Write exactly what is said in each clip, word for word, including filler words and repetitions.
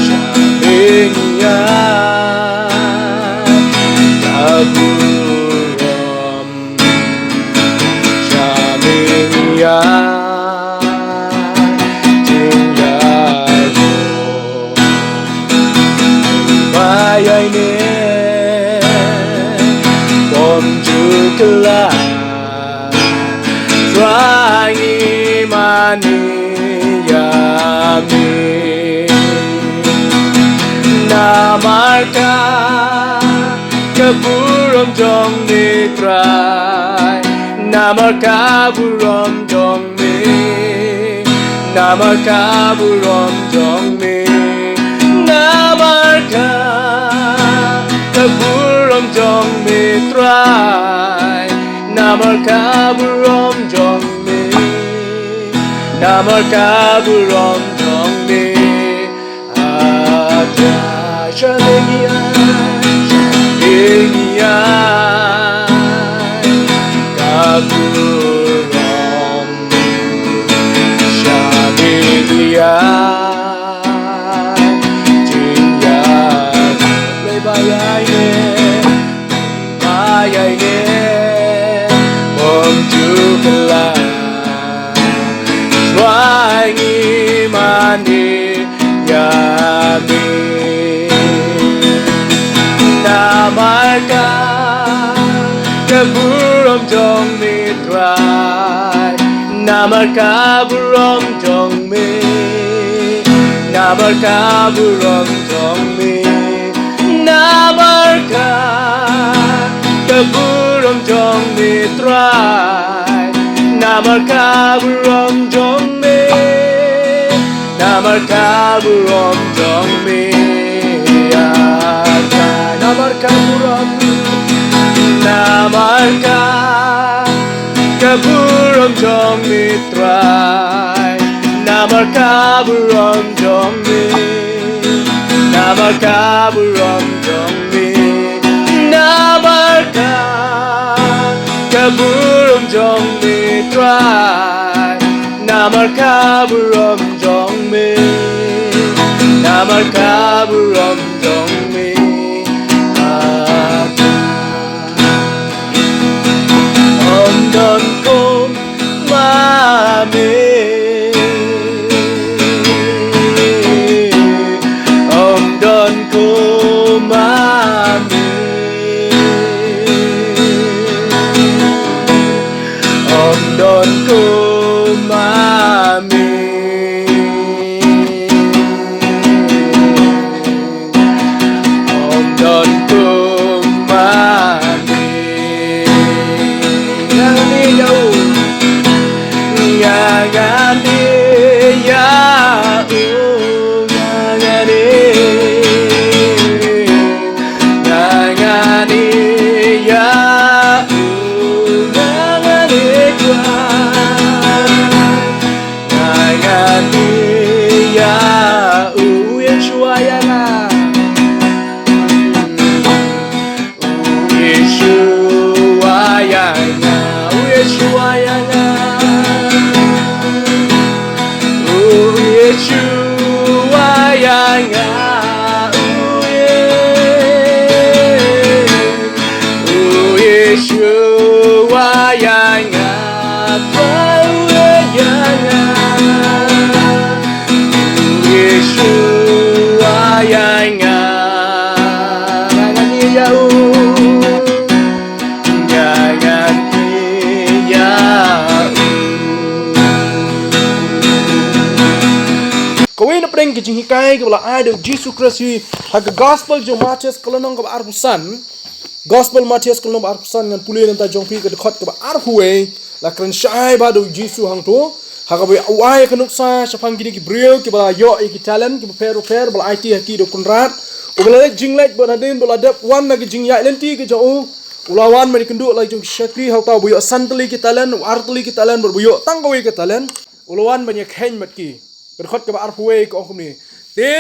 Sha me ïa ka burom, sha me ïa jingïaroh. Ba ïa ine bym ju kylla, Trai ngi mane ïa me. Namar ka, ka burom jong me Trai. Namar ka burom jong me. Namar ka burom jong me. Namar ka, ka burom jong me Trai. Namar ka burom jong me. Namar ka burom jong me. A Trai, sha me ïa, sha me ïa ka burom, sha me ïa jingïaroh. Ba ïa ine, ba ïa ine bym ju kylla, Trai ngi mane ïa me. Namar ka, ka burom jong me Trai. Namar ka burom jong me. Namar ka burom jong me. Namar ka, ka burom jong me Trai. Namar ka burom jong me. Namar ka burom jong me. Ïa Trai. Namar ka burom. Namar ka, ka burom jong me Trai. Namar ka burom jong me. Namar ka burom jong me. Namar ka, ka burom jong me Trai. Namar ka burom jong me. Namar ka burom jong me. A Trai. Ym don kum ma me. Ym don kum ma me. Ym don kum ma me. Ym don kum ma me. Nga ngan ïa u. Nga ngan ïa u. Nga ngan ïa u. Nga ngan ïa u. Nga ngan ïa u. Nga ngan ïa u, u Yeshua ïa nga. U Yeshua ïa nga, u Yeshua ïa nga. U Yeshua ïa nga, u Ye-, u Yeshua ïa nga. Trai u ïa nga, u Yeshua ïa nga. Nga ngan ïa u, nga ngan ïa u. Kawei na pdeng ki jinghikai kiba la ai da u Jisu Khrist ha ka Gospel jong u Mathaios ka lynnong kaba arphew san. Gospel Mathaios ka lynnong ba arphew san, ngan pule na ka bynta jong phi ka dkhot kaba arphew wei. La kren shai bha da u Jisu hangto, ha kaba u ai ka nuksa shaphang kine ki briew kiba la ïoh ïa ki talent kiba pher bapher, ba la aiti ha ki da u kynrad. Uba la leit jingleit bad hadien ba la dep wan na ka jingïaid lynti ka jong u, u la wan ban ïakynduh la jong ki shakri, ha uta uba ïoh san tylli ki talent, u ar tylli ki talent, bad uba ïoh tang kawei ka talent, u la wan ban ïakheiñ bad ki. Ka dkhot kaba arphew wei ka ong kumne: Te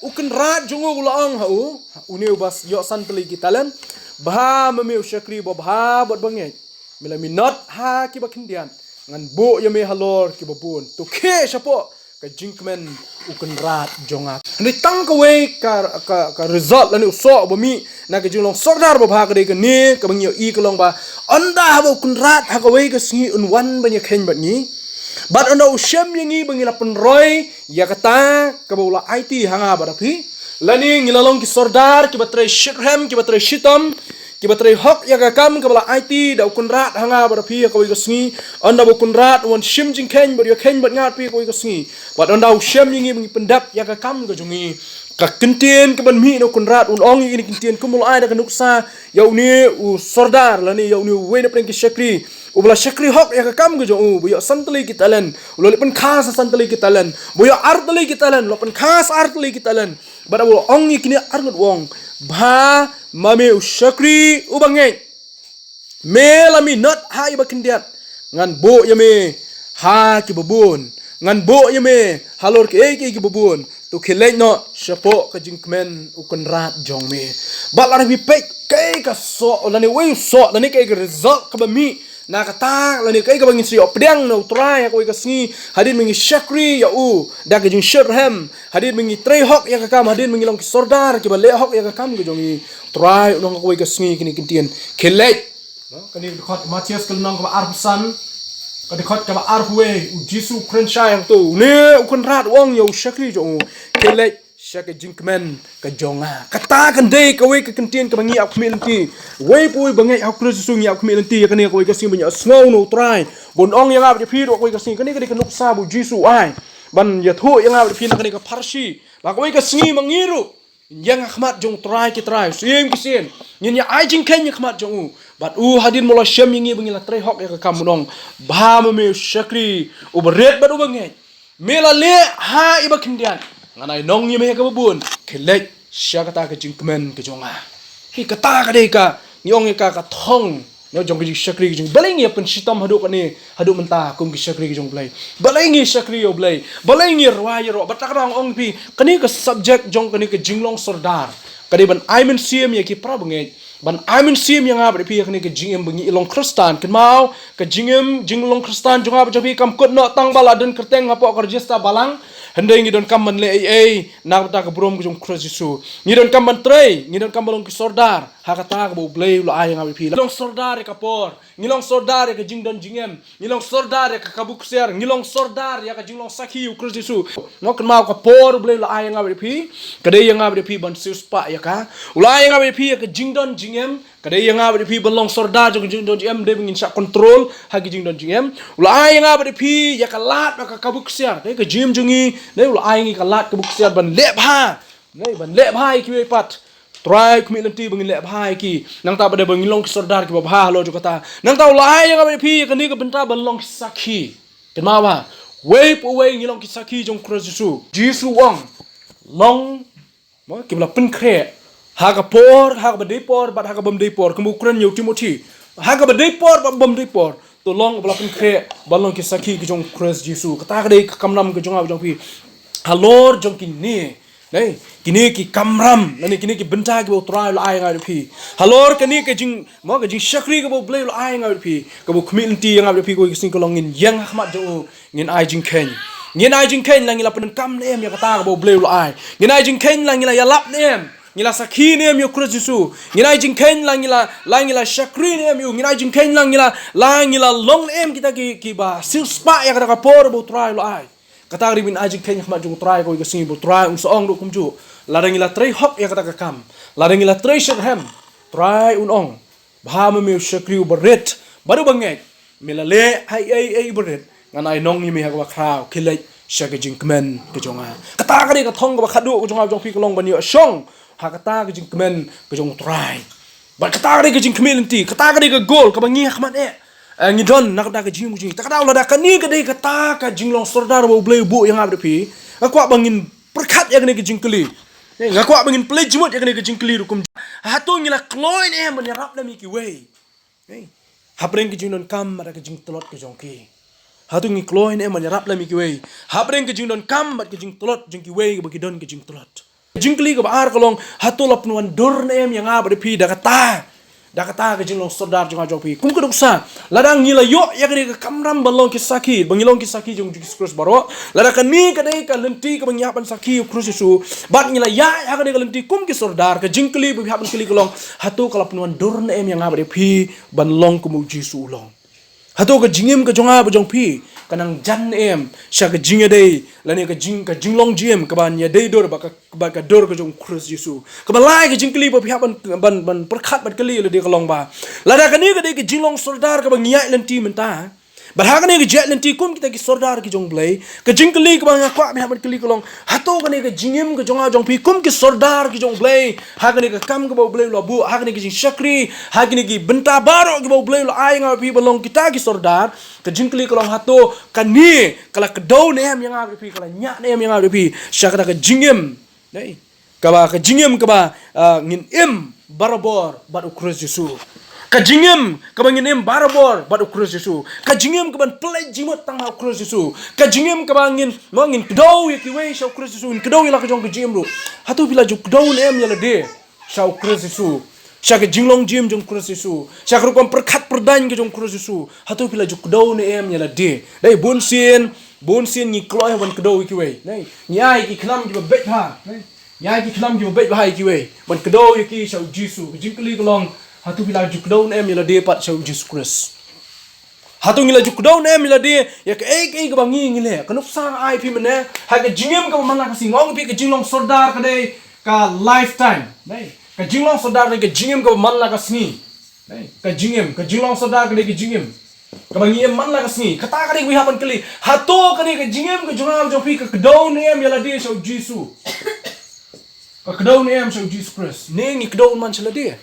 u kynrad jong u u la ong ha u, une uba ïoh san tylli ki talent, Bha ma me u shakri babha bad bangeit. Me la minot ha kiba khyndiat, ngan buh ïa me halor kiba bun. To khie shapoh ka jingkmen u Kynrad jong nga. Hynrei tang kawei ka, ka, ka result lane u soh ba mih na ka jinglong sordar babha ka dei kane, kaba ngi ïohi ka long ba ynda haba u Kynrad ha kawei ka sngi un wan ban ïakheiñ bad ngi, bad ynda u shem ïa ngi ba ngi la pynroi ïa kata kaba u la aiti ha nga bad ha phi, lane ngi la long ki sordar kiba trei shitrhem, kiba trei shitom, kiba trei hok ïa ka kam kaba la aiti da u Kynrad ha nga bad ha phi ha kawei ka sngi. Ynda ba u Kynrad u wan shim jingkheiñ bad ïakheiñ bad nga bad phi ha kawei ka sngi, bad ynda u shem ïa ngi ba ngi pyndep ïa ka kam ka jong ngi, ka kyntien kaban mih na u Kynrad, un ong ïa kine ki kyntien, kum u la ai da ka nuksa ïa une u sordar lane ïa une uwei na pdeng ki shakri, uba la shakri hok ïa ka kam ka jong u, ba ïoh san tylli ki talent, u la leit pynkha sa san tylli ki talent, ba ïoh ar tylli ki talent, u la pynkha sa ar tylli ki talent. Bad u ong ïa kine arngut, u ong, bha ma me u shakri uba ngeit. Me la minot ha iba khyndiat, ngan buh ïa me ha kiba bun. Ngan buh ïa me halor kiei kiei kiba bun. To khie leit noh shapoh ka jingkmen u Kynrad jong me. Bad lada phi peit kaei ka soh lane uwei u soh lane kaei ka result kaba mih na kata lane kaei kaba ngin sa ïoh pdiang na u Trai ha kawei ka sngi, hadien ba ngi shakri ïa u da ka jingshitrhem, hadien ba ngi trei hok ïa ka kam, hadien ba ngi long ki sordar kiba leh hok ïa ka kam ka jong ngi. Trai u ong ha kawei ka sngi kine ki kyntien, khie leit. Kane ka dkhot Mathaios ka lynnong kaba arphew san, ka dkhot kaba arphew wei, u Jisu u kren shai hangto, une u Kynrad u ong ïa u shakri jong u, khie leit sha ka jingkmen ka jong nga. Kata kan dei kawei ka kyntien kaba ngi ap khmih lynti. Uwei pa uwei ba ngeit ha u Khrist Jisu, ngi ap khmih lynti ïa kane ha kawei ka sngi ban ïohsngew na u Trai ba un ong ïa nga bad ïa phi ruh ha kawei ka sngi. Kane ka dei ka nuksa ba u Jisu u ai ban ïathuh ïa nga bad ïa phi na kane ka pharshi, ba ha kawei ka sngi ma ngi ruh ngin ïeng ha khmat jong u Trai ki trai, u Syiem ki siem, ngin ïa ai jingkheiñ ha khmat jong u. Bad u hadien ba u la shem ïa ngi ba ngi la trei hok ïa ka kam, un ong, bha ma me u shakri uba rit bad uba ngeit. Me la leh ha iba khyndiat, ngan ai nong ïa me ha kaba bun. Khie leit sha kata ka jingkmen ka jong nga. Hi kata ka dei ka, ngi ong ïa ka, ka thong, no, jong ka jingshakri ka jong. Balei ngi ïa pynshitom haduh kane, haduh mynta kum ki shakri ka jong u Blei? Balei ngi shakri ïa u Blei? Balei ngi rwai ïaroh? Bad ta ka dang ong phi, kane ka subject jong kane ka jinglong sordar ka dei ban ai mynsiem ïa ki para bangeit, ban ai mynsiem ïa nga bad ïa phi ïa kane ka jingim ba ngi long Khristan. Kynmaw, ka jingim, jinglong Khristan jong nga bad jong phi kam kut noh tang ba la don kyrteng hapoh ka register balang. Hynrei ngi donkam ban leh ei ei na ka bynta ka burom ka jong u Khrist Jisu. Ngi donkam ban trei, ngi donkam ban long ki sordar ha kata kaba u Blei u la ai ïa nga bad ïa phi. Long sordar ïa ka por, ngi long sordar ïa ka jingdon jingem, ngi long sordar ïa ka kabu ksiar, ngi long sordar ïa ka jinglong sakhi u Khrist Jisu. Ngi kynmaw ka por u Blei u la ai ïa nga bad ïa phi, ka dei ïa nga bad ïa phi ban siewspah ïa ka. U la ai ïa nga bad ïa phi ïa ka jingdon jingem, ka dei ïa nga bad ïa phi ban long sordar jong ka jingdon jingem, dei ba ngin shah control ha ka jingdon jingem. U la ai ïa nga bad ïa phi ïa ka lad bad ka kabu ksiar, dei ka jingim jong ngi, dei u la ai ngi ka lad kabu ksiar ban leh bha, dei ban leh bha ïa kiwei pat. Trai khmih lynti ba ngin leh bha ïa ki. Nangta ba dei ba ngin long ki sordar kiba bha halor jong kata. Nangta u la ai ïa nga bad ïa phi ïa kane ka bynta ban long ki sakhi. Kynmaw ba, uwei pa uwei ngi long ki sakhi jong u Khrist Jisu. Jisu u ong, long, mo, kiba la pynkhreh ha ka por, ha kaba dei por bad ha kaba ym dei por, kumba u kren ïa u Timothi. Ha kaba dei por bad bym dei por, to long ba la pynkhreh ban long ki sakhi ki jong u Khrist Jisu. Kata ka dei ka kamram ka jong nga bad jong phi halor jong kine, ne, kine ki kamram, ne, kine ki bynta kiba u Trai u la ai ïa nga bad ïa phi. Halor kane ka jing, mo, ka jingshakri kaba u Blei u la ai ïa nga bad ïa phi, kaba u khmih lynti ïa nga bad ïa phi kawei ka sngi ka long ngin ïeng ha khmat jong u, ngin ai jingkheiñ. Ngin ai jingkheiñ la ngi la pyndonkam ne em ïa kata kaba u Blei u la ai. Ngin ai jingkheiñ la ngi la ïalap ne em, ngi la sakhi ne em ïa u Khrist Jisu. Ngin ai jingkheiñ la ngi la, la ngi la shakri ne em ïa u. Ngin ai jingkheiñ la ngi la, la ngi la long ne em kita ki, kiba siewspah ïa kata ka por ba u Trai u la ai. Kata ka dei ba ngin ai jingkheiñ ha khmat jong u Trai kawei ka sngi, ba u Trai un sa ong ruh kumjuh. Lada ngi la trei hok ïa kata ka kam, lada ngi la trei shitrhem, Trai un ong, bha ma me u shakri uba rit bad uba ngeit. Me la leh ha ei ei ei ba rit, ngan ai nong ïa me ha kaba khraw. Khie leit sha ka jingkmen ka jong nga. Kata ka dei ka thong kaba khatduh ka jong nga bad jong phi, ka long ban ïoh shong ha kata ka jingkmen ka jong u Trai. Bad kata ka dei ka jingkhmih lynti, kata ka dei ka goal kaba ngi ha khmat eh, eh, ngi don na kata ka jingim ka jong ngi. Ta ka daw lada kane ka dei kata ka jinglong sordar ba u Blei u buh ïa nga bad ïa phi, nga kwah ba ngin pyrkhat ïa kane ka jingkylli. Eh, nga kwah ba ngin pynleit jingmut ïa kane ka jingkylli ruh kumjuh. Hato ngi la kloi ne em ban ïarap lem ïa kiwei? Eh, hapdeng ka jingdonkam bad ka jingtlot ka jong ki. Hato ngi kloi ne em ban ïarap lem ïa kiwei hapdeng ka jingdonkam bad ka jingtlot jong kiwei ba ki don ka jingtlot? Jingkylli kaba ar ka long, hato la pynwandur ne em ïa nga bad ïa phi da kata Da kata ka jinglong sordar jong nga jong phi. Kum ka nuksa, lada ngi la ïoh ïa kane ka kamram ban long ki sakhi, ba ngi long ki sakhi jong u Jisu Khrist baroh. Lada kane ka dei ka lynti kaba ngi hap ban sakhi ïa u Khrist Jisu, bad ngi la ïaid ha kane ka lynti kum ki sordar, ka jingkylli ba phi hap ban kylli ka long, hato ka la pynwandur ne em ïa nga bad ïa phi ban long kum u Jisu u long? Hato ka jingim ka jong nga bad jong phi ka nang jan ne em sha ka jingïadei lane ka jing, ka jinglong jingim kaba ngi ïadei dur bad ka, bad ka dur ka jong u Khrist Jisu? Kaba lai ka jingkylli ba phi hap ban, ban, ban pyrkhat bad kylli ïa lade ka long ba, lada kane ka dei ka jinglong sordar kaba ngi ïaid lynti mynta, bad ha kane ka jingïaid lynti kum kita ki sordar ki jong U Blei, ka jingkylli kaba nga kwah phi hap ban kylli ka long, hato kane ka jingim ka jong nga jong phi kum ki sordar ki jong U Blei, ha kane ka kam kaba U Blei u la buh, ha kane ka jingshakri, ha kane ki bynta baroh kiba U Blei u la ai ïa nga bad phi ban long kita ki sordar, ka jingkylli ka long, hato kane ka la kdew ne em ïa nga bad phi, ka la ñiah ne em ïa nga bad phi sha kata ka jingim, dei, kaba, ka jingim kaba, ah, ngin im barabor bad u Khrist Jisu. Ka jingim kaba ngin im barabor bad u Khrist Jisu. Ka jingim kaban pynleit jingmut tang ha u Khrist Jisu. Ka jingim kaba ngin, mo, ngin kdew ïa kiwei sha u Khrist Jisu, ngin kdew ïa la ka jong ka jingim ruh. Hato phi la ju kdew ne em ïa lade sha u Khrist Jisu, sha ka jinglong jingim jong u Khrist Jisu, sha ka rukom pyrkhat pyrdaiñ ka jong u Khrist Jisu? Hato phi la ju kdew ne em ïa lade? Dei, bun sien, bun sien ngi kloi ban kdew ïa kiwei. Dei, ngi ai ki khnam kiba beit bha. Dei, ngi ai ki khnam kiba beit bha ïa kiwei ban kdew ïa ki sha u Jisu. Ka jingkylli ka long, hato phi la ju kdew ne em ïa lade pat sha u Jisu Khrist? Hato ngi la ju kdew ne em ïa lade ïa kaei kaei kaba ngi, ngi leh? Ka nuksa ai phi mynne, ha ka jingim kaba man la ka sngi, nga ong phi ka jinglong sordar ka dei ka lifetime. Dei, ka jinglong sordar ka dei ka jingim kaba man la ka sngi. Dei, ka jingim, ka jinglong sordar ka dei ka jingim kaba ngi im man la ka sngi. Kata ka dei kaba phi hap ban kylli. Hato kane ka jingim ka jong nga jong phi ka kdew ne em ïa lade sha u Jisu? Ka kdew ne em sha u Jisu Khrist? Ne ngi kdew ban man sha lade?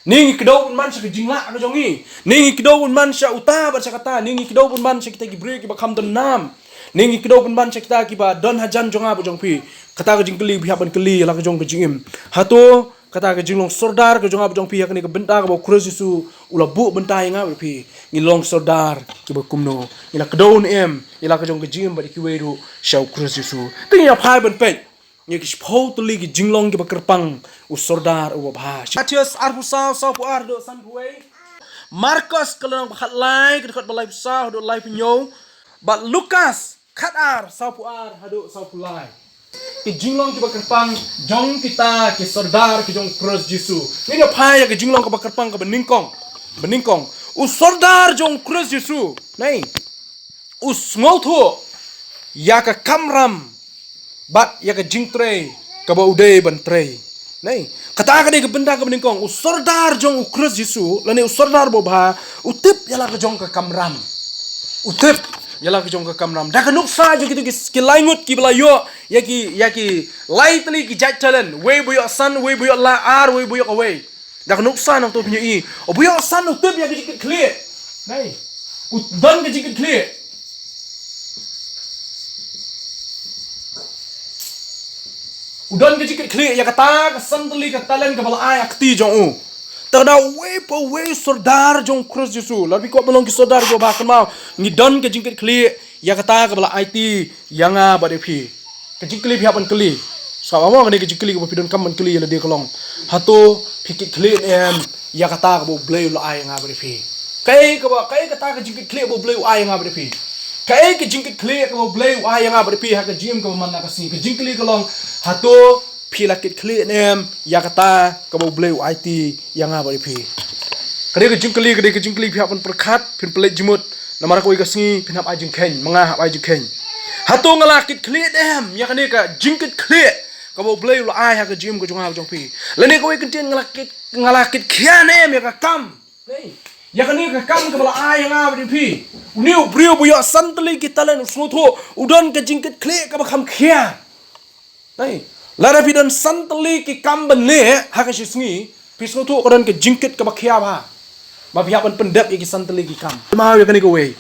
Ne ngi kdew ban man sha ka jinglah ka jong ngi? Ne ngi kdew ban man sha uta bad sha kata? Ne ngi kdew ban man sha kita ki briew kiba kham don nam? Ne ngi kdew ban man sha kita kiba don hajan jong nga bad jong phi? Kata ka jingkylli phi hap ban kylli ïa la ka jong ka jingim. Hato kata ka jinglong sordar ka jong nga bad jong phi ha kane ka bynta kaba u Khrist Jisu u la buh bynta ïa nga bad phi, ngi long sordar kiba kumno? Ngi la kdew ne em ïa la ka jong ka jingim bad ïa kiwei ruh sha u Khrist Jisu? Te ngi ïa phai ban peit ïa ki shiphew tylli ki jinglong kiba kyrpang u sordar uba bha. Mathaios arphew saw, sawphew ar haduh sanphew wei. Markos ka lynnong ba khatlai, ka dkhot ba laiphew saw haduh laiphew hynñiew. Bad Lukas khatar, sawphew ar haduh sawphew lai. Ki jinglong kiba kyrpang jong kita ki sordar ki jong u Khrist Jisu. Ngin ïa phai ïa ki jinglong kiba kyrpang kaba nyngkong. Ba nyngkong, u sordar jong u Khrist Jisu, nei, u sngewthuh ïa ka kamram bad ïa ka jingtrei kaba u dei ban trei. Nei, kata ka dei ka bynta kaba nyngkong. U sordar jong u Khrist Jisu lane u sordar uba bha, u tip ïa la ka jong ka kamram. U tip ïa la ka jong ka kamram. Da ka nuksa jong kito ki, ki lai ngut kiba la ïoh ïa ki, ïa ki lai tylli ki jait talent, wei ba ïoh san, wei ba ïoh la ar, wei ba ïoh kawei. Da ka nuksa nangto phin ïohi, uba ïoh san u tip ïa ka jingkitkhlieh. Nei, u don ka jingkitkhlieh. U don ka jingkitkhlieh ïa kata ka san tylli ka talent kaba la ai ha kti jong u. Te da uwei pa uwei u sordar jong u Khrist Jisu, lada phi kwah ban long ki sordar kiba bha, kynmaw, ngi don ka jingkitkhlieh ïa kata kaba la aiti ïa nga bad ïa phi. Ka jingkylli phi hap ban kylli. Sa ba mo, kane ka jingkylli kaba phi donkam ban kylli ïa lade ka long, hato phi kitkhlieh ne em ïa kata kaba U Blei u la ai ïa nga bad ïa phi? Kaei kaba, kaei kata ka jingkitkhlieh ba U Blei u ai ïa nga bad ïa phi? Kaei ka jingkitkhlieh kaba U Blei u ai ïa nga bad ïa phi ha ka jingim kaba man la ka sngi? Ka jingkylli ka long, hato phi la kitkhlieh ne em ïa kata kaba U Blei u aiti ïa nga bad ïa phi? Ka dei ka jingkylli, ka dei ka jingkylli phi hap ban pyrkhat, phin pynleit jingmut. Namar kawei ka sngi phin hap ai jingkheiñ, ma nga hap ai jingkheiñ. Hato nga la kitkhlieh ne em ïa kane ka jingkitkhlieh kaba U Blei u la ai ha ka jingim ka jong nga ka jong phi? Lane kawei ka kyntien, nga la kit, nga la kitkhia ne em ïa ka kam? Nei, ïa kane ka kam kaba la ai ïa nga bad ïa phi. Une u briew ba ïoh san tylli ki talent u sngewthuh u don ka jingkitkhlieh kaba kham khia. Nei, lada phi don san tylli ki kam ban leh ha ka shi sngi, phi sngewthuh ka don ka jingkit kaba khia bha ba phi hap ban pyndep ïa ki san tylli ki kam. Kynmaw ïa kane kawei.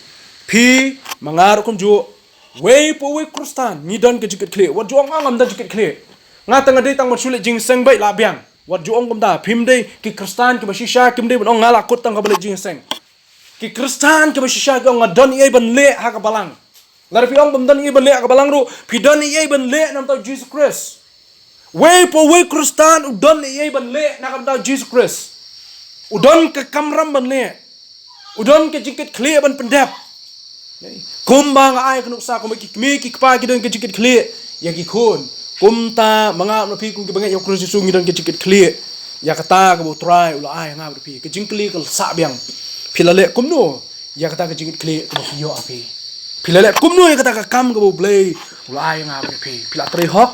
Phi, ma nga ruh kumjuh, wei pa wei Khristan ngi don ka jingkitkhlieh. Wat ju ong, ngam don jingkitkhlieh. Nga tang nga dei tang ban shu leit jingïaseng beit la biang. Wat ju ong kumta. Phim dei, ki Khristan kiba shisha kim dei ban ong nga la kut tang kaba leit jingïaseng. Ki Khristan kiba shisha ki ong nga don ei ei ban leh ha ka balang. Lada phi ong bym don ei ei ban leh ha ka balang ruh, phi don ei ei ban leh na ka bynta u Jisu Khrist. Wei pa wei Khristan u don ei ei ban leh na ka bynta u Jisu Khrist. U don ka kamram ban leh. U don ka jingkitkhlieh ban pyndep. Kumba nga ai ka nuksa, kumba ki kmie ki kpa ki don ka jingkitkhlieh ïa ki khun, kumta ma nga ma phi kum ki bangeit ïa u Khrist Jisu ngi don ka jingkitkhlieh ïa kata kaba u Trai u la ai ïa nga bad phi. Ka jingkylli ka sah biang, phi la leh kumno ïa kata ka jingkitkhlieh kaba phi ïoh ha phi? Phi la leh kumno ïa kata ka kam kaba u Blei u la ai ïa nga bad phi? Phi la trei hok,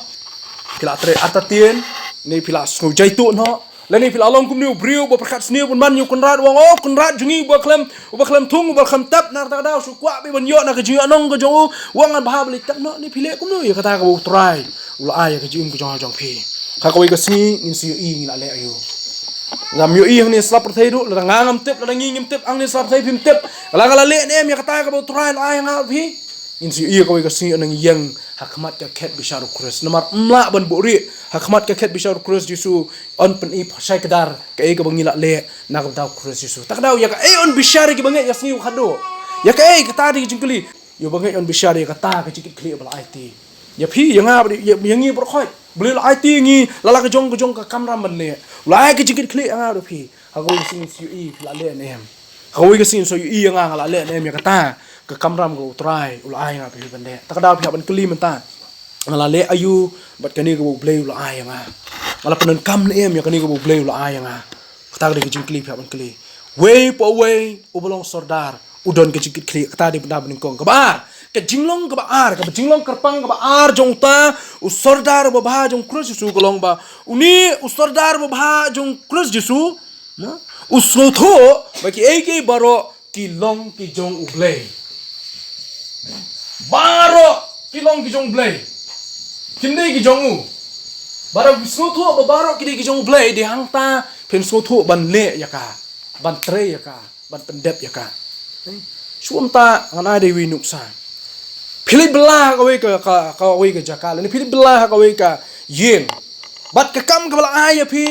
phi la trei artatien, ne phi la sngew jaituh noh? Lane phi la long kumne u briew ba pyrkhat sniew ban man ïa u Kynrad, u ong, "O Kynrad jong ngi, uba khlem, uba khlem thung, uba khlem tep, na kata ka daw shu kwah beit ban ïoh na ka jingïohnong ka jong u, u ong ngan bha ban leit tep noh." Ne phi leh kumno ïa kata kaba u Trai u la ai ïa ka jingim ka jong nga jong phi? Ha kawei ka sngi ngin sa ïohi ngi la leh aïu. Ngam ïohi hangne sla pyrthei ruh, lada nga ngam tip, lada ngi ngim tip, hangne sla pyrthei phim tip la nga la leh ne em ïa kata kaba u Trai u la ai ïa nga bad phi. Ngin sa ïohi ha kawei ka sngi ynda ngi ïeng ha khmat ka khet bishar u Khrist. Namar ym lah ban buhrieh ha khmat ka khet bishar u Khrist Jisu, yn pyni shai kdar kaei kaba ngi la leh na ka bynta u Khrist Jisu. Ta ka daw ïa kaei yn bishar ïa ki bangeit ïa sngi u khadduh? Ïa kaei? Kata dei ka jingkylli. Ïa u bangeit yn bishar ïa kata ka jingkitkhlieh ba la aiti ïa phi, ïa nga, ïa, ïa ngi baroh khoit. Blei u la aiti ïa ngi la la ka jong ka jong ka kamram ban leh. U la ai ka jingkitkhlieh ïa nga bad phi. Ha kawei ka sngi ngin sa ïohi phi la leh ne em. Ha kawei ka sngi ngin sa ïohi ïa nga, nga la leh ne em ïa kata ka kamram kaba u Trai u la ai ïa nga bad phi ban leh. Ta ka daw phi hap ban kylli mynta, nga la leh aïu bad kane kaba u Blei u la ai ïa nga? Nga la pyndonkam ne em ïa kane kaba u Blei u la ai ïa nga? Kata ka dei ka jingkylli phi hap ban kylli. Wei pa wei uba long sordar u don ka jingkitkhlieh. Kata dei bynta ba nyngkong. Kaba ar, ka jinglong kaba ar, kaba jinglong kyrpang kaba ar jong uta u sordar babha jong u Khrist Jisu ka long ba une u sordar babha jong u Khrist Jisu, na, u sngewthuh ba kiei kiei baroh ki long ki jong u Blei. Baroh ki long ki jong u Blei. Kim dei ki jong u. Baroh ki sngewthuh ba baroh ki dei ki jong u Blei, dei hangta phin sngewthuh ban leh ïa ka, ban trei ïa ka, ban pyndep ïa ka. Shu kumta ngan ai da iwei i nuksa. Phi leit bylla ha kawei ka, ka, kawei ka jaka, lane phi leit bylla ha kawei ka ïing. Bad ka kam kaba la ai ïa phi,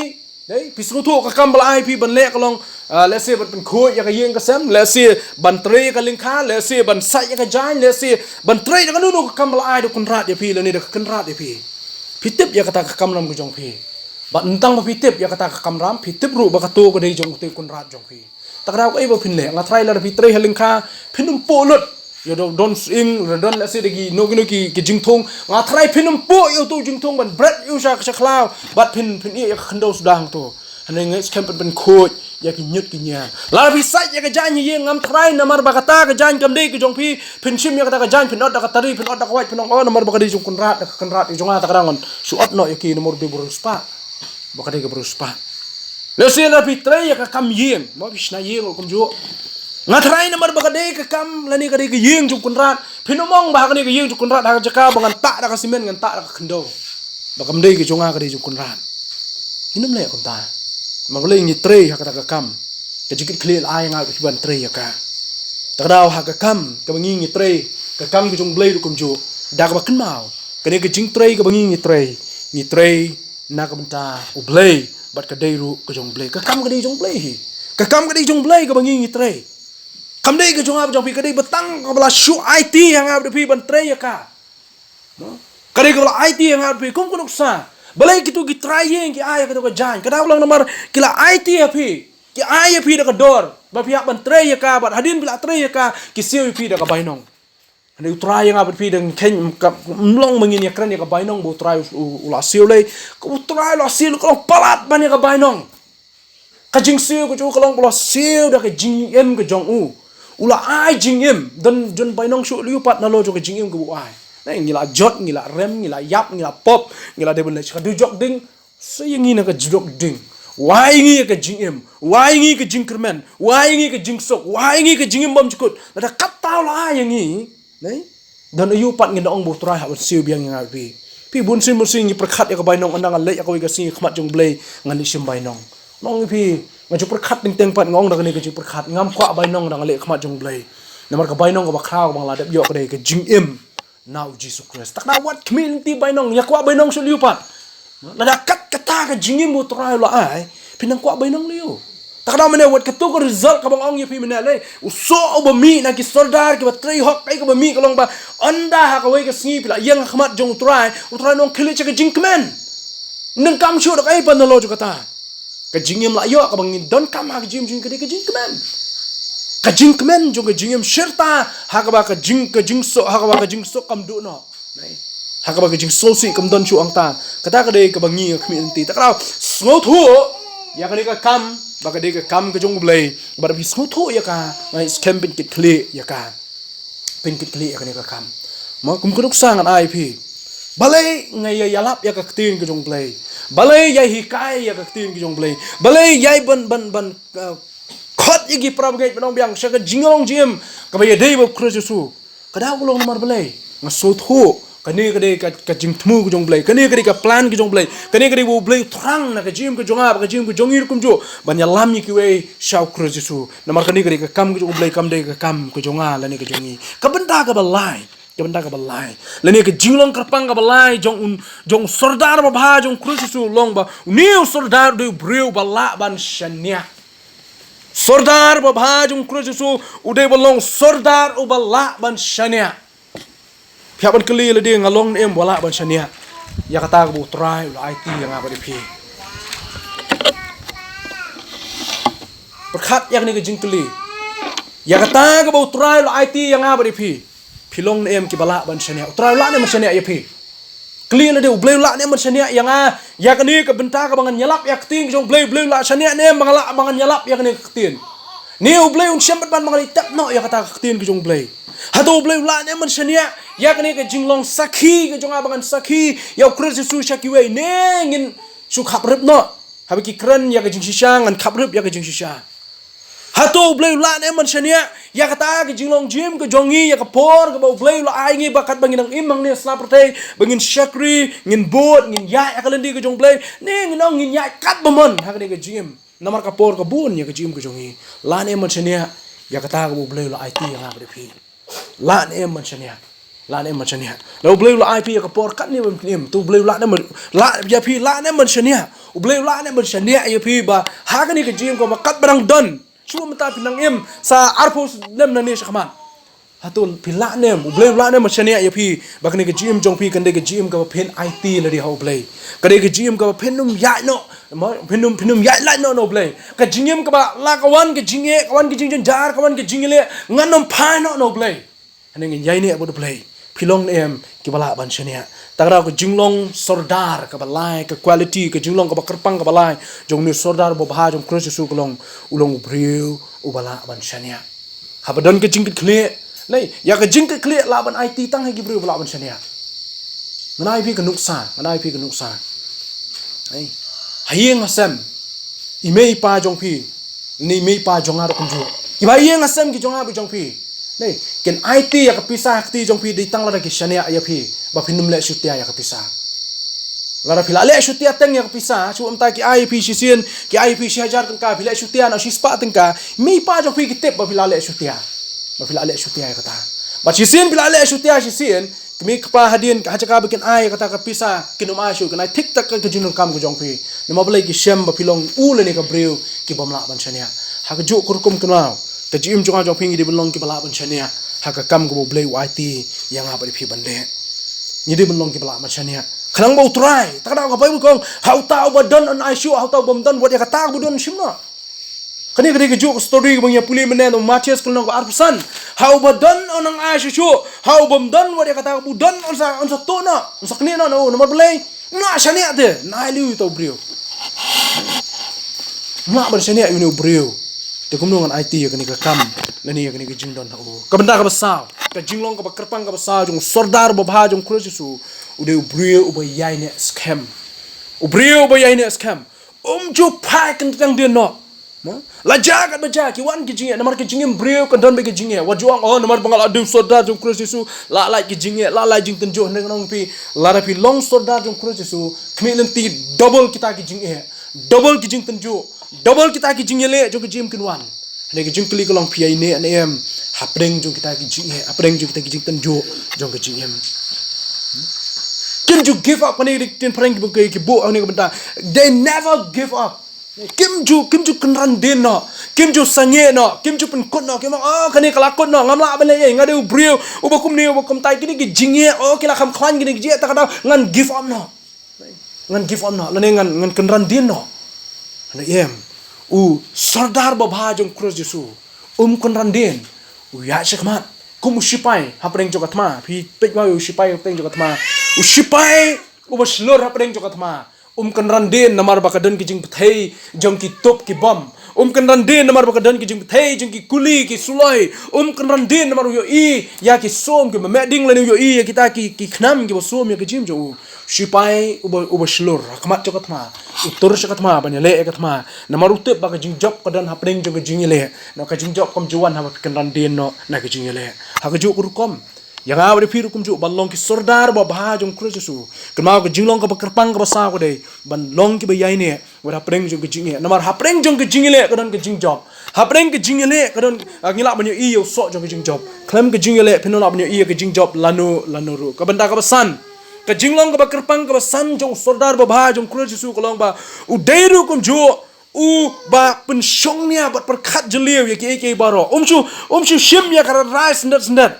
dei, phi sngewthuh ka kam ba la ai ïa phi ban leh ka long, ah, let's say ban pynkhuid ïa ka ïing ka sem, let's say ban trei ïa ka lyngkha, let's say ban sait ïa ka jaiñ, let's say ban trei da kano kano ka kam ba la ai da u Kynrad ïa phi, lane da ka Kynrad ïa phi. Phi tip ïa kata ka kamram ka jong phi. Bad tang ba phi tip ïa kata ka kamram, phi tip ruh ba kato ka dei jong utei u Kynrad jong phi. Ta ka daw kaei ba phin leh? Nga tharai lada phi trei ha lyngkha phin ym phuh lut ïa u don sying, u don, let's say, da kino kino ki, ki jingthung. Nga tharai phin ym phuh ïa uto u jingthung ban bret ïa u sha, sha khlaw. Bad phin, phin ïeh ïa ka khyndew suda hangto. Hangne ngeit skhem phin pynkhuid ïa ki ñiut ki ñiar. Lada phi sait ïa ka jaiñ ha ïing, ngam tharai namar ba kata ka jaiñ kam dei ka jong phi, phin shim ïa kata ka jaiñ, phin ot da ka tari, phin ot da ka wait, phin ong, "O, namar ba ka dei jong u Kynrad, da ka Kynrad ka jong nga, ta ka daw ngan shu ot noh ïa ki, namar u dei u briew riewspah." Ba ka dei ka briew riewspah. Let's say lada phi trei ïa ka kam ïing, mo, phi shna ïing ruh kumjuh. Nga tharai namar ba ka dei ka kam lane ka dei ka ïing jong u Kynrad, phin ym ong ba ha kane ka ïing jong u Kynrad, ha ka jaka ba ngan tah da ka simen, ngan tah da ka khyndew, ba kam dei ka jong nga, ka dei jong u Kynrad. Ngin ym leh kumta. Namar balei? Ngi trei ha kata ka kam. Ka jingkitkhlieh la ai ïa nga bad phi ban trei ïa ka. Ta ka daw ha ka kam kaba ngi, ngi trei, ka kam ka jong u Blei ruh kumjuh. Da kaba kynmaw, kane ka jingtrei kaba ngi, ngi trei, ngi trei na ka bynta u Blei, bad ka dei ruh ka jong u Blei. Ka kam ka dei jong u Blei hi. Ka kam ka dei jong u Blei kaba ngi, ngi trei. Kam dei ka jong nga bad jong phi, ka dei ba tang kaba la shu aiti ïa nga bad phi ban trei ïa ka. No? Ka dei kaba la aiti ïa nga bad phi kum ka nuksa. Balei kito ki trai ïing ki ai ïa kato ka jaiñ? Ka daw lang namar ki la aiti ïa phi. Ki ai ïa phi da ka dor ba phi hap ban trei ïa ka, bad hadien phi la trei ïa ka, ki siew ïa phi da ka bainong. Hynrei u Trai ïa nga bad phi dang kheiñ, ka, ym long ba ngin ïakren ïa ka bainong ba u Trai u, u, u la siew lei. Ka u Trai u la siew lei, ka long palat ban ïa ka bainong. Ka jingsiew ka jong u ka long ba u la siew da ka jingim ka jong u. U la ai jingim, don, don bainong shuh lei pat nalor jong ka jingim kaba u ai. Ne, ngi la jot, ngi la rem, ngi la ïap, ngi la pop, ngi la dei ban leit sha ka dujok ding. Sa ïa ngi na ka dujok ding. U ai ïa ngi ïa ka jingim. U ai ïa ngi ka jingkyrmen. U ai ïa ngi ka jingsuk. U ai ïa ngi ka jingim bymjukut. Lada katta u la ai ïa ngi, ne, don aïu pat ngin da ong ba u Trai hap ban siew biang ïa nga bad phi? Phi, bunsien bunsien ngi pyrkhat ïa ka bainong, ynda nga leit ïa kawei ka sngi ha khmat jong u Blei ngan leit shim bainong. Ngan ong ïa phi, nga ju pyrkhat teng teng pat, nga ong da kane ka jingpyrkhat, ngam kwah bainong ynda nga leit ha khmat jong u Blei. Namar ka bainong kaba khraw kaba nga la dep ïoh ka dei ka jingim na u Jisu Khrist. Ta ka daw wat khmih lynti bainong, ïa kwah bainong shuh lei pat. Lada kat kata ka jingim ba u Trai u la ai, phin nang kwah bainong lei. Ta ka daw mynne wat kato ka result kaba nga ong ïa phi mynne lei. U soh uba mih na ki sordar kiba trei hok, kaei kaba mih ka long ba ynda ha kawei ka sngi phi la ïeng ha khmat jong u Trai, u Trai un ong khie leit sha ka jingkmen. Ym donkam shuh da kaei pat nalor jong kata. Ka jingim la ïoh kaba ngin donkam ha ka jingim jong ngi ka dei ka jingkmen. Ka jingkmen jong ka jingim shirta ha kaba ka jing, ka jingsuk, ha kaba ka jingsuk kam duh noh. Ha kaba ka jingsngewsih kam don shuh hangta. Kata ka dei kaba ngi ïa ka khmih lynti. Ta ka daw sngewthuh ïa kane ka kam ba ka dei ka kam ka jong U Blei. Bad phi sngewthuh ïa ka, ngi skhem pynkitkhlieh ïa ka. Pynkitkhlieh ïa kane ka kam. Ma kum ka nuksa ngan ai phi. Balei ngi ïa ïalap ïa ka ktien ka jong U Blei? Balei ïa hikai ïa ka ktien ka jong U Blei? Balei ïa ban, ban, ban, uh, khot ïa ki para bangeit ba nongbiang sha ka jinglong jingim kaba ïadei bad U Khrist Jisu? Ka daw ka long namar balei? Nga sngewthuh kane ka dei ka, ka jingthmu ka jong U Blei, kane ka dei ka plan ka jong U Blei, kane ka dei ba U Blei u thrang na ka jingim ka jong nga bad ka jingim ka jong ngi ruh kumjuh ban ïalam ïa kiwei sha U Khrist Jisu. Namar kane ka dei ka kam ka jong U Blei, kam dei ka kam ka jong nga lane ka jong ngi. Ka bynta kaba lai, ka bynta kaba lai lane ka jinglong kyrpang kaba lai jong u, jong u sordar babha jong U Khrist Jisu long ba une u sordar u dei u briew ba lah ban shaniah. Sordar babha jong U Khrist Jisu u dei ba long sordar uba lah ban shaniah. Phi hap ban kylli lade, nga long ne em ba lah ban shaniah ïa kata kaba U Trai u la aiti ïa nga bad ïa phi? Pyrkhat ïa kane ka jingkylli. Ïa kata kaba U Trai u la aiti ïa nga bad ïa phi, phi long ne em kiba lah ban shaniah? U Trai u lah ne em ban shaniah ïa phi? Kylli lade, U Blei u lah ne em ban shaniah ïa nga ïa kane ka bynta kaba ngan ïalap ïa ka ktien ka jong U Blei? U Blei u lah shaniah ne em ba nga lah ba ngan ïalap ïa kane ka ktien? Ne U Blei un shem bad ban ba ngan ïatep noh ïa kata ka ktien ka jong U Blei? Hato U Blei u lah ne em ban shaniah ïa kane ka jinglong sakhi ka jong nga ba ngan sakhi ïa U Khrist Jisu sha kiwei? Ne ngin shu khaprip noh? Haba ki kren ïa ka jingshisha, ngan khaprip ïa ka jingshisha. Hato U Blei u lah ne em ban shaniah ïa kata ka jinglong jingim ka jong ngi, ïa ka por kaba U Blei u la ai ngi ba katba ngin nang im hangne ha sla pyrthei ba ngin shakri, ngin bud, ngin ïaid ha ka lynti ka jong U Blei? Ne ngin ong ngin ïaid katba mon ha kane ka jingim, namar ka por ka bun ïa ka jingim ka jong ngi. Lah ne em ban shaniah ïa kata kaba U Blei u la aiti ïa nga bad ïa phi? Lah ne em ban shaniah? Lah ne em ban shaniah? Lada U Blei u la ai phi ïa ka por katne ba phin im, to U Blei u lah ne em ban, lah ïa phi, lah ne em ban shaniah? U Blei u lah ne em ban shaniah ïa phi ba ha kane ka jingim kaba katba dang don, shu mynta phi nang im sa arphew snem nangne shakhmat? Hato phi lah ne em, U Blei u lah ne em ban shaniah ïa phi ba kane ka jingim jong phi kan dei ka jingim kaba phin aiti lade ha U Blei? Ka dei ka jingim kaba phin ym ïaid noh, phin ym, phin ym ïaid lait noh na U Blei. Ka jingim kaba la ka wan ka jingeh, ka wan ka jingjynjar, ka wan ka jingïaleh, ngan ym phai noh na U Blei. Hangne ngin ïaineh bad U Blei. Phi long ne em kiba lah ban shaniah? Ta ka daw ka jinglong sordar kaba lai, ka quality, ka jinglong kaba kyrpang kaba lai jong une u sordar babha jong U Khrist Jisu ka long, u long u briew uba lah ban shaniah. Haba don ka jingkitkhlieh, ne ïa ka jingkitkhlieh lah ban aiti tang ha ki briew ba lah ban shaniah. Ngan ai phi ka nuksa, ngan ai phi ka nuksa. Ai, ha ïing ha sem, i mei i pa jong phi, ne i mei i pa jong nga ruh kumjuh, kiba ha ïing ha sem ki jong nga bad jong phi, ne kin aiti ïa ka pisa ha kti jong phi dei tang lada ki shaniah ïa phi ba phin ym leh shutia ïa ka pisa. Lada phi la leh shutia teng ïa ka pisa, shu ym ta ki ai ïa phi shisien, ki ai ïa phi shi hajar tyngka, phi leh shutia na shispah tyngka, i mei i pa jong phi ki tip ba phi la leh shutia, ba phi la leh shutia ïa kata. Bad shisien phi la leh shutia shisien, ki mei ki pa hadien ha jaka ba kin ai ïa kata ka pisa, kin ym ai shuh, kin ai thik tak ka jingdonkam ka jong phi. Namar balei? Ki shem ba phi long u lane ka briew kibym lah ban shaniah. Ha kajuh ka rukom kynmaw, ka jingim jong nga jong phi ngi dei ban long kiba lah ban shaniah ha ka kam kaba U Blei u aiti ïa nga bad ïa phi ban leh. Ngi dei ban long kiba lah ban shaniah. Khnang ba U Trai, ta ka daw ka Baibl ka ong, ha uta uba don yn ai shuh, ha uta ubym don, wat ïa kata kaba u don un shim noh. Kane ka dei kajuh ka story kaba ngi ïa pule mynne na u Mathaios ka lynnong kaba arphew san. Ha uba don un nang ai shuh shuh, ha ubym don, wat ïa kata kaba u don un sa, un sa tuh noh, un sa knieh noh na u. Namar balei? Ym lah shaniah te, ym lah ïa uta u briew. Ym lah ban shaniah ïa une u briew. Te kumno ngan aiti ïa kane ka kam lane ïa kane ka jingdon ha u? Ka bynta kaba saw, ka jinglong kaba kyrpang kaba saw jong u sordar babha jong U Khrist Jisu, u dei u briew uba ïaineh skhem. U briew uba ïaineh skhem. Um ju phai kynthang dien noh. Mo? La jia katba jia, ki wan ki jingeh, namar ka jingim briew kan don bad ka jingeh. Wat ju ong, oh, namar ba nga la dei u sordar jong U Khrist Jisu, la lait ki jingeh, la lait jingtynjuh. Hynrei ngan ong ïa phi, lada phi long sordar jong U Khrist Jisu, khmih lynti double kita ki jingeh, double ki jingtynjuh, double kita ki jingïaleh jong ka jingim kin wan. Hynrei ka jingkylli ka long, phi ïaineh ne em hapdeng jong kita ki jingeh, hapdeng jong kita ki jingtynjuh jong ka jingim? Kim ju give up. Kane ka dei ka ktien phareng kiba ki, ki buh ha kane ka bynta. They never give up. Kim ju, kim ju kynran dien noh, kim ju sangeh noh, kim ju pynkut noh, kim ong, oh, kane ka la kut noh, ngam lah ban leh ei, nga dei u briew uba kumne uba kumtai, kine ki jingeh, oh, ki la kham khlaiñ kine ki jingeh, ta ka daw ngan give up noh. Ngan give up noh, lane ngan, ngan kynran dien noh. Em, u sordar babha jong Khrist Jisu, um kynran dien, u ïaid shakhmat kum u shipai hapdeng jong ka thma. Phi peit ma u shipai hapdeng jong ka thma. U shipai uba shlur hapdeng jong ka thma, um kynran dien namar ba ka don ki jingpyrthei jong ki tup ki bom. Um kynran dien namar ba ka don ki jingpyrthei jong ki kuli ki suloi. Um kynran dien namar u ïohi ïa ki sum kiba meh ding lane u ïohi ïa kita ki, ki khnam kiba sum ïa ka jingim jong u. Shipai uba, uba shlur ha khmat jong ka thma, u tur sha ka thma ban ïaleh ïa ka thma. Namar u tip ba ka jingjop ka don hapdeng jong ka jingïaleh. Na ka jingjop kam ju wan haba phi kynran dien noh na ka jingïaleh. Ha kajuh ka rukom, ïa nga bad ïa phi ruh kumjuh ban long ki sordar babha jong Khrist Jisu. Kynmaw ka jinglong kaba kyrpang kaba saw ka dei ban long kiba ïaineh wat hapdeng jong ka jingïaleh. Namar hapdeng jong ka jingïaleh ka don ka jingjop. Hapdeng ka jingïaleh ka don, ah, ngi lah ban ïohi ïa u soh jong ka jingjop. Khlem ka jingïaleh phin ym lah ban ïohi ïa ka jingjop lano lano ruh. Ka bynta kaba san, ka jinglong kaba kyrpang kaba san jong u sordar babha jong Khrist Jisu ka long ba u dei ruh kumjuh uba pynshongnia bad pyrkhat jylliew ïa kiei kiei baroh. Um shu, um shu shim ïa ka rai syndet syndet.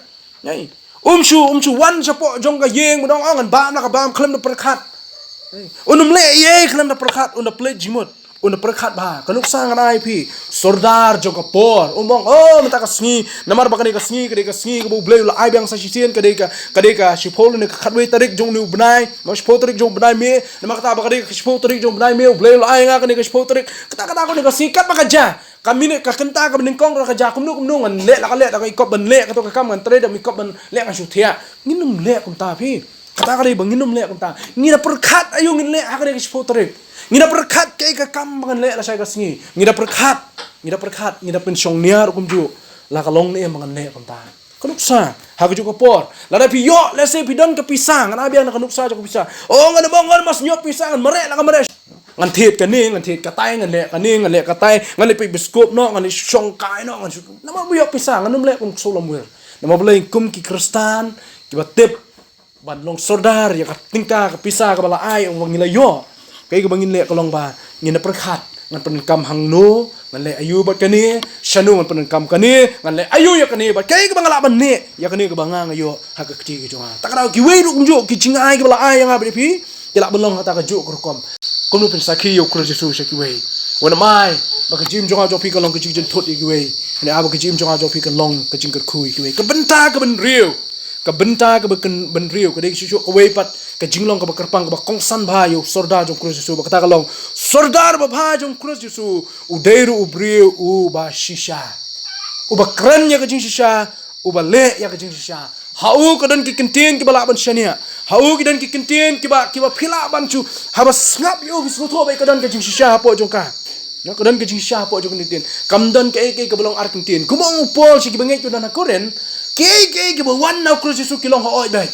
Ngai. Um shu, um shu wan shapoh jong ka ïing ban ong, "Oh, ngan bam la ka bam khlem da pyrkhat." Ngai. Un ym leh ei ei khlem da pyrkhat, un da plie jingmut, un da pyrkhat bha. Ka nuksa ngan ai phi, sordar jong ka por. Um ong, "Oh, mynta ka sngi, namar ba kane ka sngi, ka dei ka sngi kaba U Blei u la ai biang sa shisien, ka dei ka, ka dei ka shiphew ne ka khatwei tarik jong une u bnai, ma shiphew tarik jong u bnai May, namar kata ba ka dei ka shiphew tarik jong u bnai May, U Blei u la ai nga kane ka shiphew tarik, kata, kata, kane ka sngi, katba ka jia." Ka minit, ka kynta kaba nyngkong ruh ka jia, kumno kumno ngan leh la ka leh, da ka ikop ban leh kato ka kam, ngan trei da ka ikop ban leh, ngan shu thiah. Ngin ym leh kumta phi. Kata ka dei ba ngin ym leh kumta. Ngi da pyrkhat aïu ngin leh ha kane ka shiphew tarik. Ngi da pyrkhat kaei ka kam ba ngan leh lashai ka sngi. Ngi da pyrkhat, ngi da pyrkhat, ngi da pynshongnia ruh kumjuh la ka long ne em ba ngan leh kumta. Ka nuksa ha kajuh ka por. Lada phi ïoh, let's say phi don ka pisa, ngan ai biang na ka nuksa jong ka pisa. Oh, ngan ym ong, ngan mas ñiop pisa, ngan mareh la ka mareh. Ngan thied kane, ngan thied katai, ngan leh kane, ngan leh katai, ngan leh peit biskop noh, ngan leh shong kai noh, ngan shu. Namar ba ïoh pisa, ngan ym leh kum u Solomon. Namar balei? Kum ki Khristan kiba tip ban long sordar ïa ka tyngka ka pisa kaba la ai, ong ba ngi la ïoh. Kaei kaba ngin leh ka long ba ngin da pyrkhat, ngan pyndonkam hangno, ngan leh aïu bad kane, shano ngan pyndonkam kane, ngan leh aïu ïa kane, bad kaei kaba nga lah ban leh ïa kane kaba nga nga ïoh ha ka kti ka jong nga. Ta ka daw kiwei ruh kumjuh ki jingai kiba la ai ïa nga bad ïa phi, ki lah ban long ha ta kajuh ka rukom. Kumno phin sakhi ïa u Khrist Jisu sha kiwei? Wat ym ai ba ka jingim jong nga jong phi kan long ka jingjynthut ïa kiwei. Hynrei ai ba ka jingim jong nga jong phi kan long ka jingkyrkhu ïa kiwei. Ka bynta kaba hynriew, ka bynta kaba kyn-, bynriew, ka dei shuh shuh kawei pat ka jinglong kaba kyrpang kaba kongsan bha ïa u sordar jong Khrist Jisu, ba kata ka long, sordar babha jong Khrist Jisu u dei ruh u briew uba shisha, uba kren ïa ka jingshisha, uba leh ïa ka jingshisha. Ha u ka don ki kyntien kiba lah ban shaniah. Ha u ki don ki kyntien kiba, kiba phi lah ban shu, haba sngap ïa u phi sngewthuh ba ka don ka jingshisha hapoh jong ka. Na, ka don ka jingshisha hapoh jong ka kyntien. Kam don kaei kaei kaba long ar kyntien. Kumba ong u Paul sha kiba ngeit u na Korinth, kaei kaei kaba wan na u Khrist Jisu ki long hooid beit.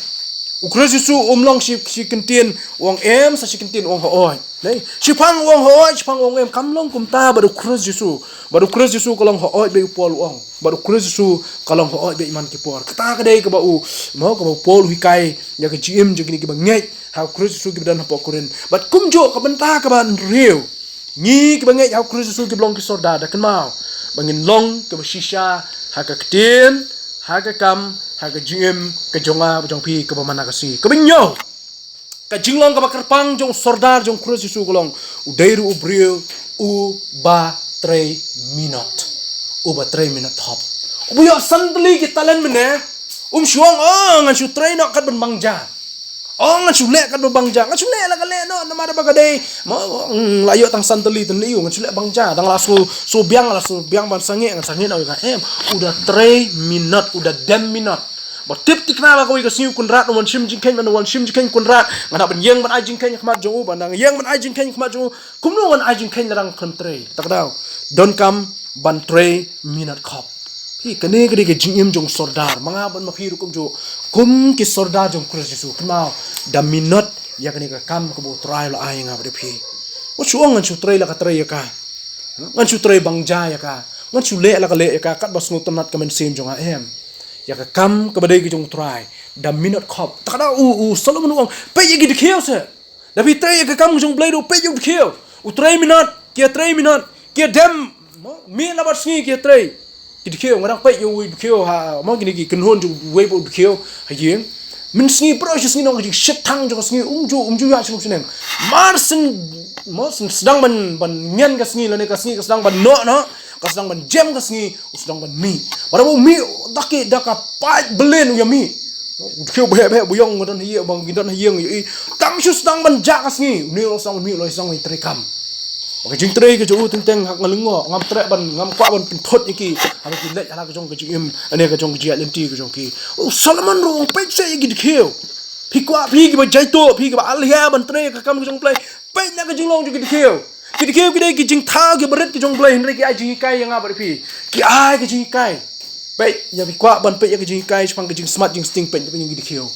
U Khrist Jisu um long shi, shi kyntien u ong em, sa shi kyntien u ong hooid. Dei, shiphang u ong hooid, shiphang u ong em, kam long kumta bad u Khrist Jisu. Bad u Khrist Jisu ka long hooid beit, u Paul u ong. Bad u Khrist Jisu ka long hooid beit man ki por. Kata ka dei kaba u, mo, kaba u Paul u hikai ïa ka jingim jong kine kiba ngeit ha u Khrist Jisu kiba don hapoh Korinth. Bad kumjuh ka bynta kaba hynriew, ngi kiba ngeit ha u Khrist Jisu kiba long ki sordar, da kynmaw ba ngin long kiba shisha ha ka ktien, ha ka kam, ha ka jingim ka jong nga, ka jong phi, kaba man la ka sngi. Kaba hynñiew, ka jinglong kaba kyrpang jong u sordar jong u Khrist Jisu ka long, u dei ruh u briew uba trei minot. Uba trei minot khop. Uba ïoh san tylli ki talent mynne, um shu ong, "Oh, ngan shu trei noh kat ban bang ja. Oh, ngan shu leh kat ban bang ja. Ngan shu leh la ka leh noh, namar ba ka dei, mo, mm, la ïoh tang san tylli te ne ïoh, ngan shu leh bang ja. Tang la sngew, sngew biang, la sngew biang ban sangeh, ngan sangeh noh ïa ka." Em, u da trei minot, u da dem minot. Ba tip thikna ba kawei ka sngi u Kynrad un wan shim jingkheiñ, ban wan shim jingkheiñ u Kynrad, ngan hap ban ïeng ban ai jingkheiñ ha khmat jong u, ban dang ïeng ban ai jingkheiñ ha khmat jong u. Kumno ngan ai jingkheiñ lada nga khlem trei? Ta ka daw, donkam ban trei minot khop. Hi, kane ka dei ka jingim jong u sordar, ma nga bad ma phi ruh kumjuh. Kum ki sordar jong u Khrist Jisu, kynmaw, da minot ïa kane ka kam kaba u Trai u la ai ïa nga bad ïa phi. Wat shu ong, "Ngan shu trei la ka trei ïa ka. Ngan shu trei bang ja ïa ka. Ngan shu leh la ka leh ïa ka, katba sngewtynnat ka mynsiem jong nga." Em. Ïa ka kam kaba dei ka jong u Trai, da minot khop. Ta ka daw u, u Solomon u ong, peit ïa ki dkhiew seh. Da phi trei ïa ka kam jong u Blei ruh, peit ïa u dkhiew. U trei minot, ki ïa trei minot, ki ïa dem, mo, miet na bad sngi ki ïa trei. Ki dkhiew, nga dang peit ïa u dkhiew ha, mo, kine ki kynhun jong uwei pa u dkhiew ha ïing. Mynsngi, baroh shi sngi, nong ka jingshit thang jong ka sngi, um ju, um ju ïa shnong shnong. Mar syn, mar syn sdang ban, ban ngen ka sngi, lane ka sngi ka sdang ban noh noh, ka sdang ban jem ka sngi, u sdang ban mih. Bad haba u mih, da ki, da ka paid belen u ïa mih. U dkhiew bheh bheh, ba ïong, don ha ïing, ba ngi don ha ïing, ïohi. Tang shu sdang ban jah ka sngi, une u sdang ban mih, u sdang ban treikam. Ka jingtrei ka jong u teng teng ha nga lyngngoh, ngam treh ban, ngam kwah ban pynthut ïa ki, haba ki leit ha la ka jong ka jingim, lane ka jong ka jingïaid lynti ka jong ki. U Solomon ruh u ong, peit seh ïa ki dkhiew. Phi kwah phi kiba jaituh, phi kiba alia ban trei ka kam ka jong U Blei. Peit na ka jinglong jong ki dkhiew. Ki dkhiew ki dei ki jingthaw kiba rit ka jong U Blei, hynrei ki ai jinghikai ïa nga bad phi. Ki ai ka jinghikai. Peit, ïa phi kwah ban peit ïa ka jinghikai shaphang ka jingsmat jingsting, peit na ka jong ki dkhiew.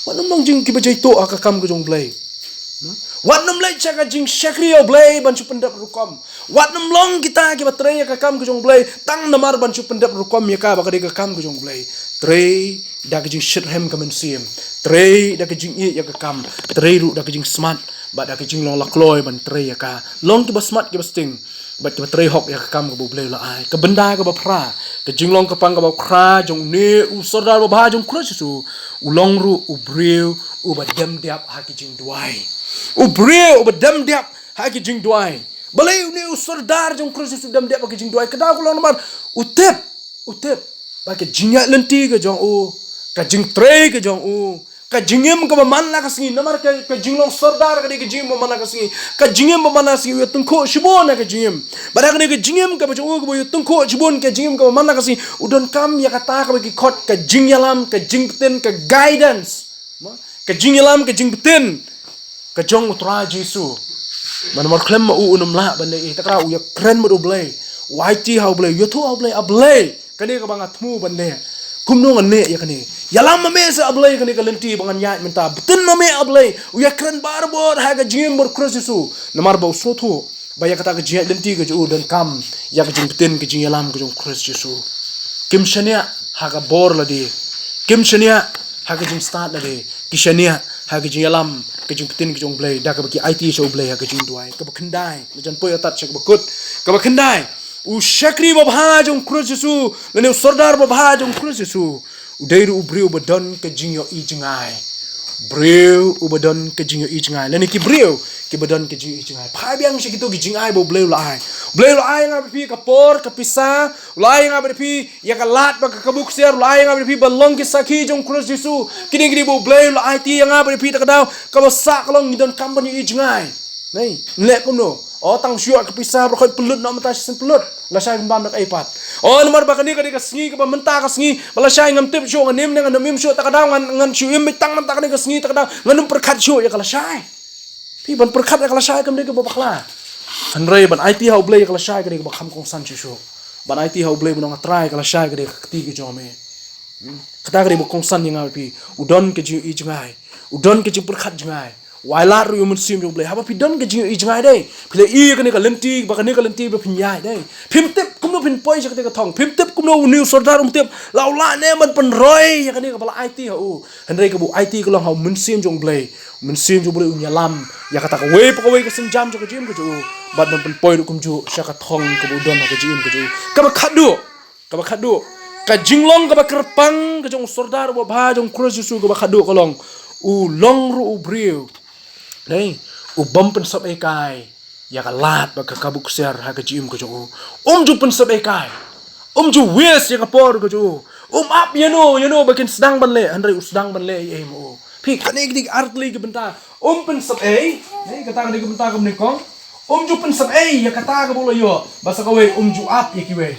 Wat nym long jing kiba jaituh ha ka kam ka jong U Blei. Wat nym leit sha ka jingshakri ïa U Blei ban shu pyndep rukom. Wat nym long kita kiba trei ïa ka kam ka jong U Blei tang namar ban shu pyndep rukom ïa ka ba ka dei ka kam ka jong U Blei. Trei da ka jingshitrhem ka mynsiem. Trei da ka jingïeit ïa ka kam. Trei ruh da ka jingsmat bad da ka jinglong lakloi ban trei ïa ka. Long kiba smat kiba sting. Bad kiba trei hok ïa ka kam kaba U Blei u la ai. Ka bynta kaba phra, ka jinglong kyrpang kaba phra jong une u sordar babha jong U Khrist Jisu, u long ruh u briew uba dem dep ha ki jingduwai. U briew uba dem dep ha ki jingduwai. Balei une u sordar jong U Khrist Jisu u dem dep ha ki jingduwai? Ka daw ka long namar u tip, u tip ba ka jingïaid lynti ka jong u, ka jingtrei ka jong u, ka jingim kaba man la ka sngi, namar ka, ka jinglong sordar ka dei ka jingim ba man la ka sngi, ka jingim ba man la ka sngi, u ïa tyngkhuh shibun ha ka jingim. Bad ha kane ka jingim kaba jong u kaba u ïa tyngkhuh shibun, ka jingim kaba man la ka sngi, u donkam ïa kata kaba ki khot ka jingïalam, ka jingbtin, ka guidance. Mo? Ka jingïalam, ka jingbtin ka jong U Trai Jisu. Namar khlem ma u, un ym lah ban leh ei ei. Te ka daw u ïakren bad U Blei, u aiti ha U Blei, u ïathuh ha U Blei, A Blei, kane kaba nga thmu ban leh, kumno ngan leh ïa kane? Ïalam ma me seh, A Blei, kane ka lynti ba ngan ïaid mynta. Btin ma me, A Blei. U ïakren barabor ha ka jingim bad U Khrist Jisu. Namar ba u sngewthuh ba ïa kata ka jingïaid lynti ka jong u donkam ïa ka jingbtin, ka jingïalam ka jong U Khrist Jisu. Kim shaniah ha ka bor lade. Kim shaniah ha ka jingstad lade. Ki shaniah ha ka jingïalam, ka jingbtin ka jong U Blei, da kaba ki aiti sha U Blei ha ka jingduwai. Kaba khyndai, la jan poi artat sha kaba kut. Kaba khyndai, u shakri babha jong U Khrist Jisu, lane u sordar babha jong U Khrist Jisu, u dei ruh u briew ba don ka jingïohi jngai. Briew uba don ka jingïohi jngai. Lane ki briew kiba don ka jingïohi jngai. Phai biang sha kito ki jingai ba U Blei u la ai. U Blei u la ai ïa nga bad phi ka por, ka pisa, u la ai ïa nga bad phi ïa ka lad bad ka kabu ksiar, u la ai ïa nga bad phi ban long ki sakhi jong U Khrist Jisu. Kine ki dei ba U Blei u la aiti ïa nga bad phi, te ka daw kaba sah ka long ngi donkam ban ïohi jngai. Nei, ngi leh kumno? O, tang shu ïoh ka pisa baroh khoit, pynlut noh mynta shisien pynlut. Lashai kin bam da kaei pat? O, namar ba kane ka dei ka sngi kaba mynta ka sngi ba lashai ngam tip shuh, ngan im ne ngan ym im shuh, te ka daw ngan, ngan shu im beit tang mynta kane ka sngi, te ka daw ngan ym pyrkhat shuh ïa ka lashai. Phi, ban pyrkhat ïa ka lashai kam dei kaba bakla. Hynrei ban aiti ha U Blei ïa ka lashai ka dei kaba kham kongsan shuh shuh. Ban aiti ha U Blei, ban ong, A Trai, ka lashai ka dei ka kti ka jong me. Hmm? Kata ka dei ba kongsan ïa nga bad phi. U don ka jingïohi jngai. U don ka jingpyrkhat jngai. U ailad ruh ïa u Mynsiem jong U Blei. Haba phi don ka jingïohi jngai dei, phi la ïohi ïa kane ka lynti, ba kane ka lynti ba phin ïaid dei, phim tip kumno phin poi sha kata ka thong. Phim tip kumno une u sordar, um tip la u lah ne ban pynroi ïa kane kaba la aiti ha u. Hynrei kaba u aiti ka long ha u Mynsiem jong U Blei. U Mynsiem jong U Blei un ïalam ïa kata kawei pa kawei ka sienjam jong ka jingim ka jong u, bad ban pynpoi ruh kumjuh sha ka thong kaba u don ha ka jingim ka jong u. Kaba khadduh, kaba khadduh, ka jinglong kaba kyrpang ka jong u sordar uba bha jong U Khrist Jisu, kaba khadduh ka long, u long ruh u briew, dei, u bym pynsep-ei-kai ïa ka lad bad ka kabu ksiar ha ka jingim ka jong u. Um ju pynsep-ei-kai. Um ju waste ïa ka por ka jong u. Um ap ïano ïano ba kin sdang ban leh, hynrei u sdang ban leh ei ei ma u. Phi, kane ka dei ka artylli ka bynta. Um pynsep-ei, dei, kata ka dei ka bynta kaba nyngkong. Um ju pynsep-ei ïa kata kaba u la ïoh. Bad sa kawei, um ju ap ïa kiwei.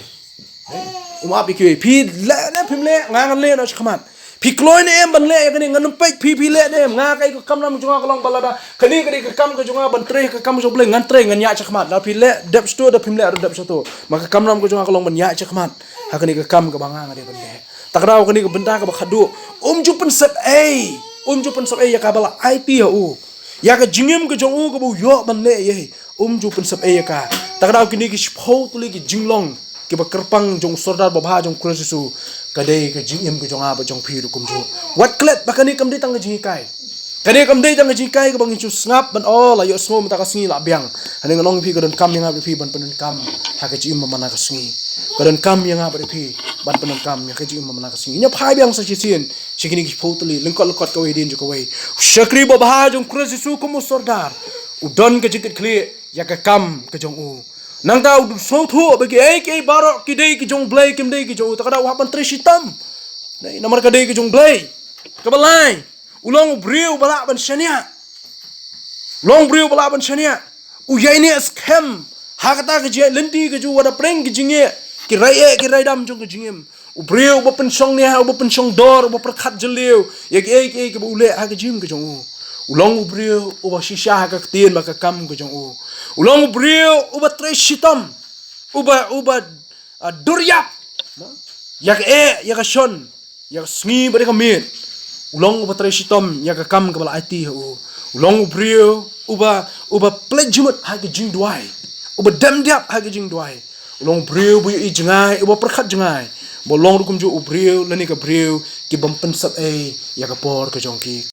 Um ap ïa kiwei. Phi leh ne phim leh, nga ngan leh noh shakhmat. Phi kloi ne em ban leh ïa kane, ngan ym peit phi, phi leh ne em? Nga, kaei ka kamram ka jong nga ka long ba lada kane ka dei ka kam ka jong nga ban trei ka kam jong U Blei, ngan trei, ngan ïaid shakhmat. Lada phi leh dep shato, da phim leh ruh dep shato. Ma ka kamram ka jong nga ka long ban ïaid shakhmat ha kane ka kam kaba nga, nga dei ban leh. Ta ka daw kane ka bynta kaba khadduh. Um ju pynsep-ei. Um ju pynsep-ei ïa kaba la aiti ha u. Ïa ka jingim ka jong u kaba u ïoh ban leh ei ei. Um ju pynsep-ei ïa ka. Ta ka daw kine ki shiphew tylli ki jinglong kiba kyrpang jong u sordar babha jong U Khrist Jisu, ka dei ka jingim ka jong nga bad jong phi ruh kumjuh. Wat klet ba kane kam dei tang ka jinghikai. Kane kam dei tang ka jinghikai kaba ngin shu sngap ban, oh, la ïohsngew mynta ka sngi la biang. Hangne nga ong ïa phi, ka donkam ïa nga bad ïa phi ban pyndonkam ha ka jingim ba man la ka sngi. Ka donkam ïa nga bad ïa phi ban pyndonkam ha ka jingim ba man la ka sngi. Ngin ïa phai biang sa shisien sha kine ki phew tylli, lyngkot lyngkot, kawei hadien jong kawei. U shakri babha jong Khrist Jisu kum u sordar u don ka jingkitkhlieh ïa ka kam ka jong u. Nangta u sngewthuh ba kiei kiei baroh ki dei ki jong U Blei, kim dei ki jong u. Te ka da u hap ban trei shitom. Namar ka dei ka jong U Blei. Kaba lai, u long u briew ba lah ban shaniah. U long u briew ba lah ban shaniah. U ïaineh skhem ha kata ka jingïaid lynti ka jong u, wat hapdeng ki jingeh, ki rai eh, ki rai dam jong ka jingim. U briew uba pynshong niah, uba pynshong dor, uba pyrkhat jylliew ïa kiei kiei kiba u leh ha ka jingim ka jong u. U long u briew uba shisha ha ka ktien bad ka kam ka jong u. U long u briew uba trei shitom, uba, uba, ah, dur ïap ïa ka eh, ïa ka shon, ïa ka sngi bad ïa ka miet. U long uba trei shitom ïa ka kam kaba la aiti ha u. U long u briew uba, uba pynleit jingmut ha ka jingduwai, uba dem diap ha ka jingduwai. U long u briew uba ïohi jngai, uba pyrkhat jngai. Ba long ruh kumjuh u briew lane ka briew ki bym pynsep ei ïa ka por ka jong ki.